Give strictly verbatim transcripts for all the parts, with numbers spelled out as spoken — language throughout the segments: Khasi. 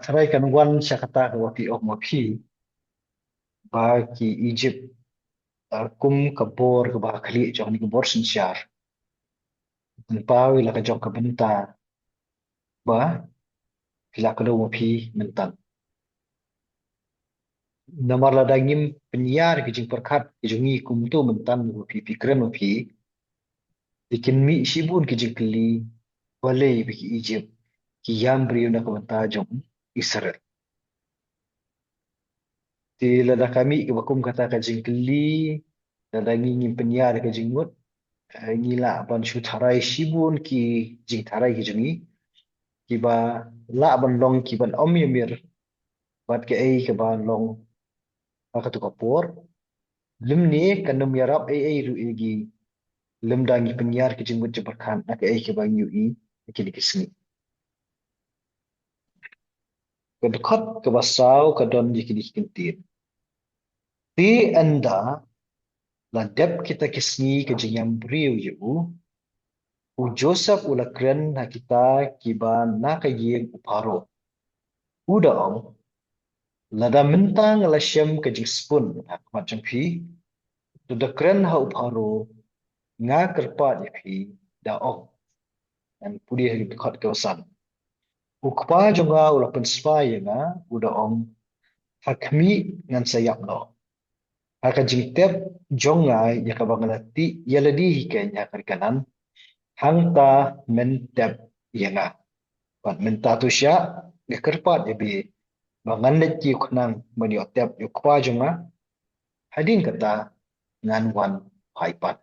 Tharai kan wan sha kata kaba phi ong ma phi ba ki Egypt, eh, kum ka bor kaba khlieh jong kane ka bor synshar, pynpaw ïa la ka jong ka bynta ba phi la kdew ma phi mynta. Namar lada ngim pynïar ki jingpyrkhat ki jong ngi kumto mynta ma phi, phi kren ma phi, te kin mih shibun ki jingkylli, balei ba ki Egypt ki ïam briew na ka bynta jong Israel. Te lada ka mih kaba kum kata ka jingkylli, lada ngi ngim pynïar ka jingmut, eh, ngi lah ban shu tharai shibun ki jingtharai ki jong ngi, kiba lah ban long ki ban ym ïamir bad kaei kaba long ha kato ka por. Lymne kan ym ïarap ei ei ruh ïa ngi lymda ngi pynïar ki jingmut jingpyrkhat na kaei kaba ngi ïohi ha kine ki sngi. Ka dkhot kaba saw ka don ïa kine ki kyntien. Te ynda la dep kita ki sngi ka jingïam briew ïa u, u Joseph u la kren ha kita kiba na ka ïing u Pharaoh. U da ong, lada mynta nga la shem ka jingsbun ha khmat jong phi, to da kren ha u Pharaoh, nga kyrpad ïa phi, da ong. Ngan pule ha ka dkhot kaba san. U kpa jong nga u la pynspah ïa nga, u da ong, ha khmih ngan sa ïap noh. Ha ka jingtep jong nga ïa kaba nga la tih ïa lade hi keiñ ha ka ri Kanaan, hangta men tep ïa nga. Bad mynta to shah, nga kyrpad ïa phi ba ngan leit kiew khnang ban ïoh tep ïa u kpa jong nga. Hadien kata ngan wan phai pat.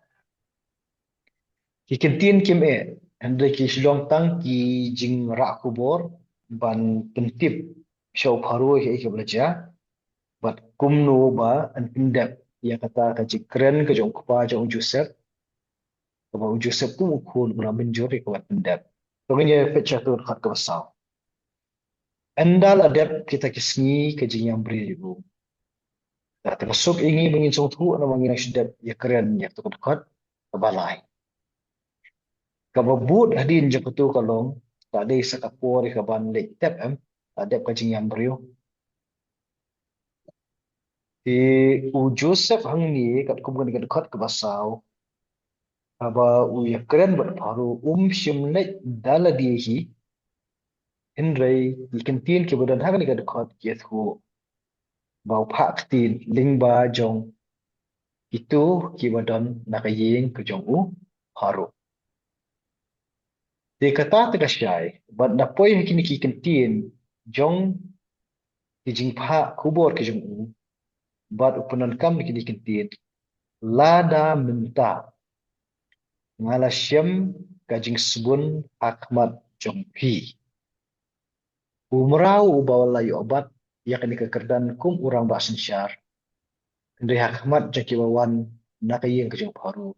Ki kyntien kim eh, hynrei ki shu long tang ki jingrah khubor ban pyntip sha u Pharaoh ïa kaei kaba la jia, bad kumno ba yn pyndep ïa kata ka jingkren ka jong u kpa jong u Joseph, kaba u Joseph kum u khun u la mynjur ïa kaba pyndep. To ngin ïa peit sha ka dkhot kaba saw. Ynda la dep kita ki sngi ka jingïam briew ïa u, da te ka suk ïa ngi ba ngin sngewthuh namar ngi nang shu dep ïa kren ïa kato ka dkhot kaba lai. Kaba bud hadien jong kato ka long, la dei sa ka por ïa kaban leit tep em, la dep ka jingïam briew. Te u Joseph hangne katkum kane ka dkhot kaba saw, haba u ïa kren bad u Pharaoh um shym leit da lade hi, hynrei ki kyntien kiba don ha kane ka dkhot ki ïathuh ba u phah ktien lyngba jong kito kiba don na ka ïing ka jong u Pharaoh. Te kata te ka shai, bad na poi ha kine ki kyntien jong ki jingphah khubor ki jong u, bad u pyndonkam na kine ki kyntien, lada mynta nga la shem ka jingsbun ha khmat jong phi. U mraw uba la ïoh bat ïa kane ka kyrdan kum u rangbah synshar, hynrei ha khmat jong kiba wan na ka ïing ka jong u Pharaoh,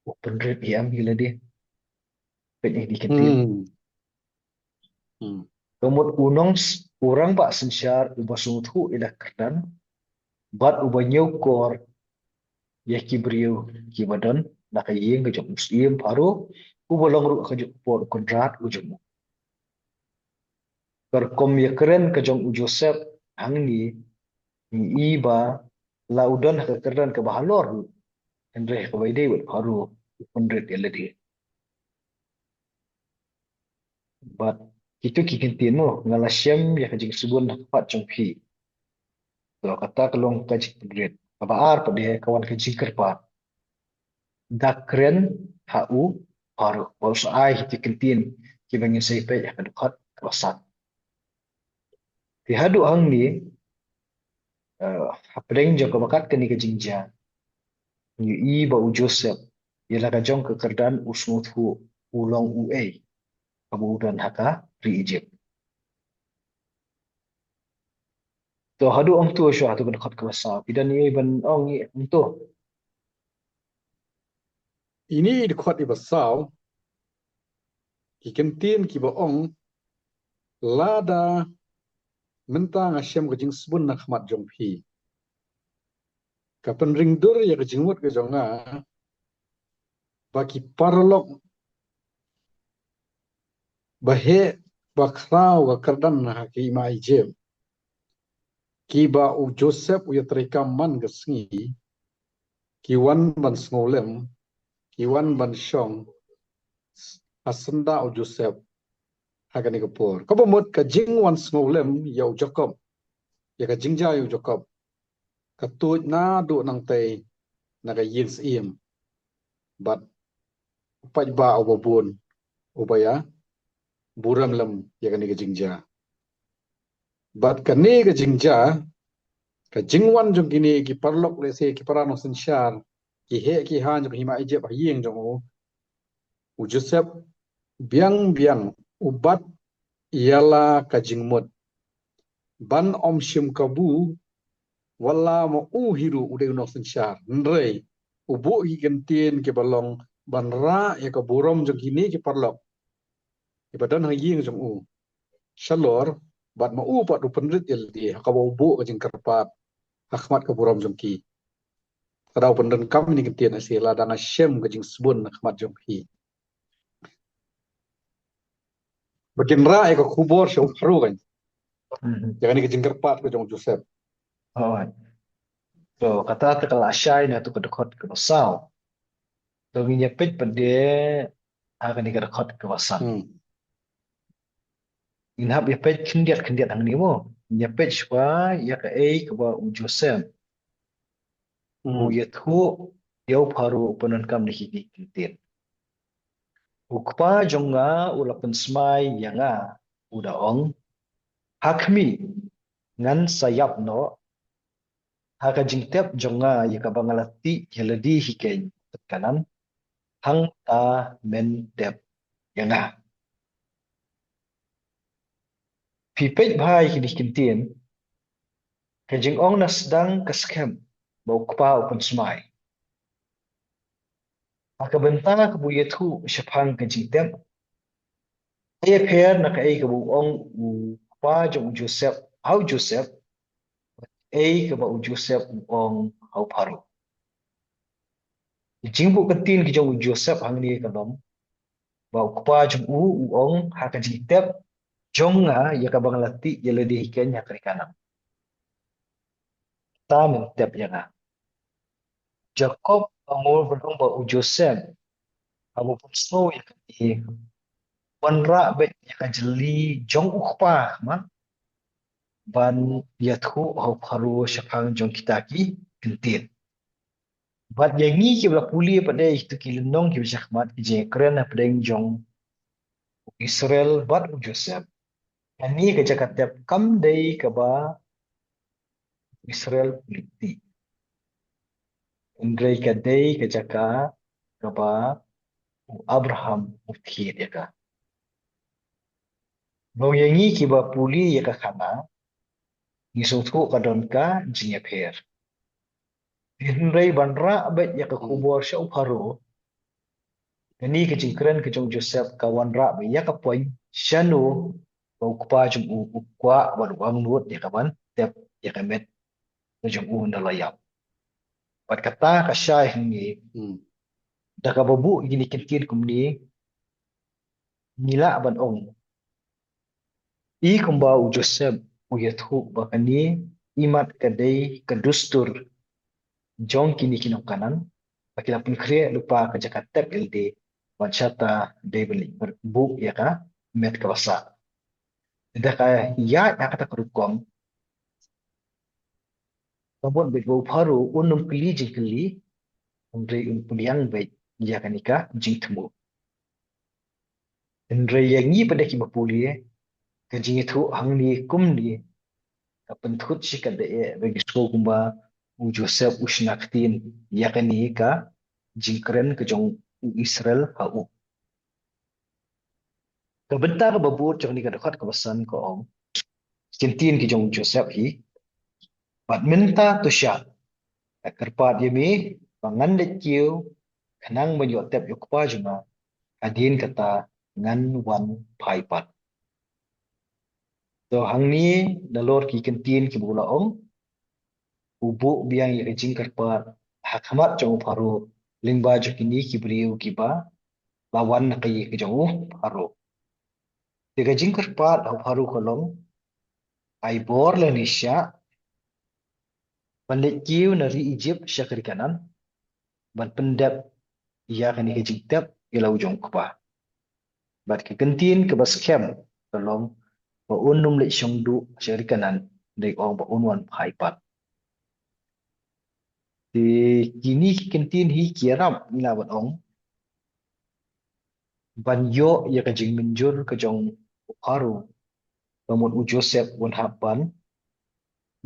u pynrit ïa em ïa lade. Peit ïa kine ki kyntien. Hmm. Hmm. Ka mut u nong s-, u rangbah synshar uba sngewthuh ïa la ka kyrdan, bad uba ñiewkor ïa ki briew kiba don na ka ïing ka jong u syiem Pharaoh, uba long ruh ka jong u por u kynrad u jong u. Ka rukom ïa kren ka jong u Joseph hangne, ngi i ba la u don ha ka kyrdan kaba halor ruh, hynrei ha kaba ïadei bad u Pharaoh u pynrit ïa lade. Bad kito ki kyntien mo, nga la shem ïa ka jingsbun ha khmat jong phi. To kata ka long ka jingpynrit. Kaba ar pat de ka wan ka jingkyrpad. Da kren ha u Pharaoh. Ba u sa ai kito ki kyntien kiba ngin sa ïa peit ha ka dkhot kaba san. Te haduh hangne, eh, hapdeng jong kaba kat kane ka jingjia, ngi i ba u Joseph, ïa la ka jong ka kyrdan u sngewthuh u long uei haba u don ha ka ri Egypt. To haduh hangto shuwa hato ka dkhot kaba saw, phi don ei ei ban ong ïa hangto? Ine i dkhot iba saw, ki kyntien kiba ong, lada mynta nga shem ka jingsbun na khmat jong phi, ka pynringdur ïa ka jingmut ka jong nga ba ki paralok ba heh ba khraw ka kyrdan ha ki hima Ijipt, kiba u Joseph u ïatreikam man ka sngi, ki wan ban sngewlem, ki wan ban shong ha syndah u Joseph ha kane ka por. Kaba mut ka jingwan sngewlem ïa u Jakob, ïa ka jingjia ïa u Jakob, ka tuid naduh nangtei na ka ïing syiem. Bad u paidbah uba bun uba ïa burom lem ïa kane ka jingjia. Bad kane ka jingjia, ka jingwan jong kine ki paralok lehse ki para nongsynshar, ki heh ki haiñ jong ka hima Ijipt ha ïing jong u, u Joseph biang biang u bat ïa la ka jingmut ban ym shim kabu, wat la ma u hi ruh u dei u nongsynshar. Hynrei u buh ki kyntien kiba long ban rah ïa ka burom jong kine ki paralok kiba don ha ïing jong u shalor, bad ma u pat u pynrit ïa lade ha kaba u buh ka jingkyrpad ha khmat ka burom jong ki. Ka dei u pyndonkam ïa kine ki kyntien, lehse lada nga shem ka jingsbun ha khmat jong phi. Ba kin rah ïa ka khubor sha u Pharaoh kan. Mhm. Ïa kane ka jingkyrpad ka jong u Joseph. Alright. To kata te ka la shai na tu ka dkhot kaba saw. To ngin ïa peit pat de ha kane ka dkhot kaba san. Hmm. Ngin hap ïa peit khyndiat khyndiat hangne mo. Ngin ïa peit shuwa ïa kaei kaba u Joseph u ïathuh ïa u Pharaoh u pyndonkam da ki kyntien. U kpa jong nga u la pynsmai ïa nga, u da ong, ha khmih, ngan sa ïap noh, ha ka jingtep jong nga ïa kaba nga la tih ïa lade hi keiñ, Kanaan, hangta men tep ïa nga. Phi peit bha ïa kine ki kyntien, ka jingong na sdang ka skhem ba u kpa u pynsmai. Ha ka bynta kaba u ïathuh shaphang ka jingtep, ka ïapher na kaei kaba u ong u kpa jong u Joseph ha u Joseph, kaei kaba u Joseph u ong ha u Pharaoh. Ki jingbuh kyntien ki jong u Joseph hangne ka long ba u kpa jong u u ong ha ka jingtep jong nga ïa kaba nga la tih ïa lade hi keiñ ha ka ri Kanaan, ta men tep ïa nga. Jakob, ba ngor ba long ba u Joseph, haba u pynsngew ïa kane, wanrah beit ïa ka jylli jong u kpa, khmat ban ïathuh ha u Pharaoh shaphang jong kita ki kyntien. Bad ïa ngi kiba la pule pat de ïa kito ki lynnong kiba shakhmat, ki jingkren hapdeng jong u Israel bad u Joseph, kane ka jaka tep kam dei kaba Israel u la tih, hynrei ka dei ka jaka kaba u Abraham u thied ïa ka. Long ïa ngi kiba pule ïa ka khana, ngi sngewthuh ka don ka jingïapher. Hynrei ban rah beit ïa ka khubor sha u Pharaoh, kane ka jingkren ka jong u Joseph ka wanrah beit ïa ka point shano ba u kpa jong u u kwah bad u angnud ïa ka ban tep ïa ka met ka jong u ynda la ïap. Bad kata ka shai hangne, da kaba buh ïa kine ki kyntien kumne, ngi lah ban ong, i kumba u Joseph u ïathuh ba kane imat ka dei ka dustur jong kine ki nong Kanaan, ba ki la pynkhreh lypa ka jaka tep ïa lade, ban shata dei ban leit buh ïa ka met kaba sah. Da ka ïaid ha kata ka rukom, ka mut beit ba u Pharaoh un ym kylli jingkylli, hynrei un pdiang beit ïa kane ka jingthmu. Hynrei ïa ngi pat de kiba pule, ka jingïathuh hangne kumne ka pynthut shi katdei eh ba ngi sngew kumba u Joseph u shna ktien ïa kane ka jingkren ka jong u Israel ha u. Ka bynta kaba bud jong kane ka dkhot kaba san ka ong, ki kyntien ki jong u Joseph hi, bad mynta to shah, nga kyrpad ïa me ba ngan leit kiew khnang ban ïoh tep ïa u kpa jong nga, hadien kata ngan wan phai pat. To hangne nalor ki kyntien kiba u la ong, u buh biang ïa ka jingkyrpad ha khmat jong u Pharaoh lyngba jong kine ki briew kiba la wan na ka ïing ka jong u Pharaoh. Te ka jingkyrpad ha u Pharaoh ka long, ai bor lane shiah ban leit kiew na ri Ijipt sha ka ri Kanaan, ban pyndep ïa kane ka jingtep ïa la u jong u kpa. Bad ka kyntien kaba skhem ka long ba un ym leit shong duh sha ka ri Kanaan, dei ong ba un wan phai pat. Te kine ki kyntien hi ki ïarap ïa la ban ong ban ïoh ïa ka jingmynjur ka jong u Pharaoh, ba mut u Joseph un hap ban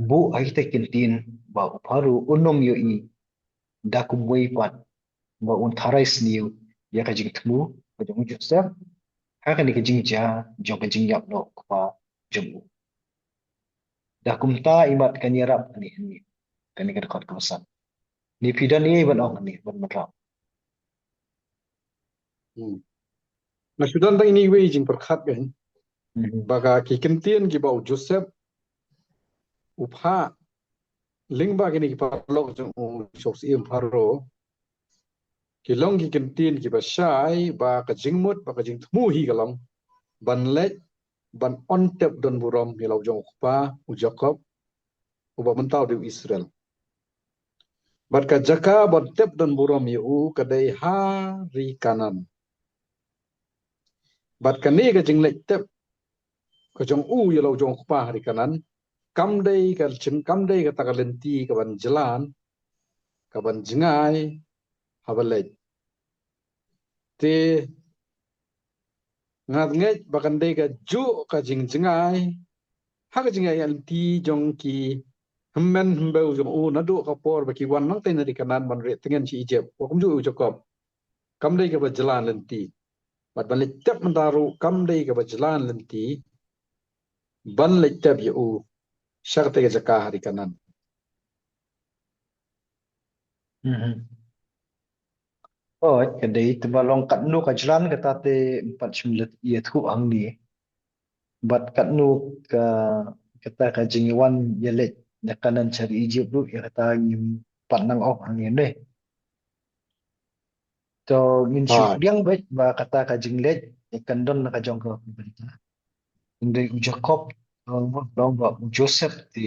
buh ha kita ki kyntien ba u Pharaoh un ym ïohi da kumwei pat, ba un tharai sniew ïa ka jingthmu ka jong u Joseph ha kane ka jingjia jong ka jingïap noh u kpa jong u. Da kumta imat kan ïarap kane, kane ka dkhot kaba san. Ni phi don ei ban ong kane ban mrap. Hmm. Nga shu don tang ine iwei i jingpyrkhat kan. Mhm. Ba ka ki kyntien kiba u Joseph u phah lyngba kine ki paralok jong u, Joseph u Pharaoh, ki long ki kyntien kiba shai ba ka jingmut ba ka jingthmu hi ka long ban leit ban on tep don burom ïa la u jong u kpa u Jakob uba mynta u dei u Israel. Bad ka jaka ban tep don burom ïa u ka dei ha ri Kanaan. Bad kane ka jingleit tep ka jong u ïa la u jong u kpa ha ri Kanaan kam dei ka jing, kam dei kata ka lynti kaban jlan, kaban jngai haba leit. Te nga ngeit ba kan dei kajuh ka jingjngai ha ka jingïaid lynti jong ki hynmen hynbew jong u naduh ka por ba ki wan nangtei na ri Kanaan ban rieh tngen sha Ijipt, wat kumjuh u Jakob. Kam dei kaba jlan lynti. Bad ban leit tep mynta ruh kam dei kaba jlan lynti ban leit tep ïa u sha katei ka jaka ha ri Kanaan. Mhm. Oh, ka dei te ba long katno ka jlan kata te ym pat shym la ïathuh hangne. Bad katno ka, kata ka jingwan ïaleit na Kanaan sha ri Ijipt ruh ïa kata ngim pat nang ong hangne ne. To ngin shu pdiang beit ba kata ka jingleit ïa kan don na ka jong ka pyrthei. Hynrei u Jakob, long, long ba u Joseph te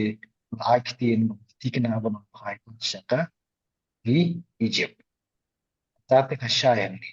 la ai ktien, te kane ba nang phai sha ka ri Ijipt. Kata te ka shai hangne.